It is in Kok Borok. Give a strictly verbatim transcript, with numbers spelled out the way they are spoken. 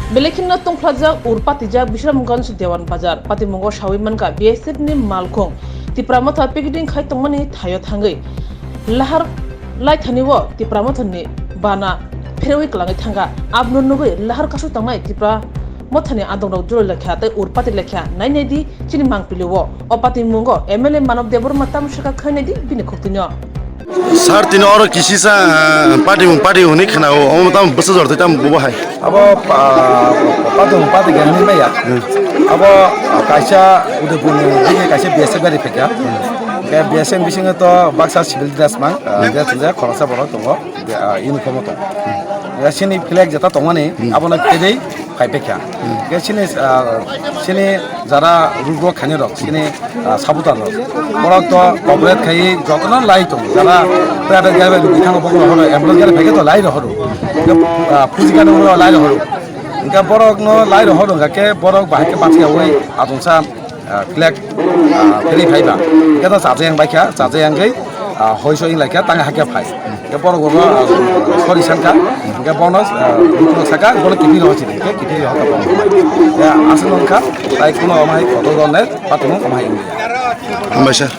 Belai kheno tongphlajak ur patijak Bisramganj Dewan Bazar. Patimungo sawi mankha B S F ni malkhung Tipra Motha picketing khai tongmani thaio thangwi lahar laithani o Tipra Motha ni bana pherewi kwlangwi thangkha. Abono nugwi lahar kasu tongnai Tipra Motha ni adongrok juroi lekha tei ur pati lekha nai nai di chini mangpili o. O patimungo M L A Manob Debbarma tamo sakha khai nai di bini khukti no. Sir, tini oro kisisa, ah, party mung party hwnwi khwnao, omo tamo bwsa jor twi tamo bubo hai. Abo, ah, party mung party gani maya. Hmm. Abo, ah, kaisa Udaipur ni digi kaisa B S F gari phaikha. Ke B S F bisingo to baksa civil dress mang, ah, dress je khoroksa borok tongo, de, ah, uniform o tongo. Ya sini flag jeta tongmani, hmm, abono kedei phai pekha. Hingke chini, ah, chini jara rudro khainai rok, chini, ah, sabutar rok. Borok to cooperate khai jotono lai tong. Jara private gari bai rwgwi thango, bokhorok horo, ambulance gari phaikhe to lai rohoro. Hingke, ah, puji gari horo lai rohoro. Hingke borok no lai rohoro hingke borok bahai khe bachiyawi achomsa ah, flag, ah, philwi phaiba. Hingke to chaja yang baikha, chaja yangwi, ah, hoi soi wnglaikha, tang hakhe phai. Hingke borok bo, ah, sori sankha, hingke bono, ah, bukhuk saka, bono kiphilwi hochini, hingke kiphilwi hoka bono. Ya, aswk wngkha, tai kuno omo hai kotor rwnai, patwmung omo hai wngya. Hambai sir.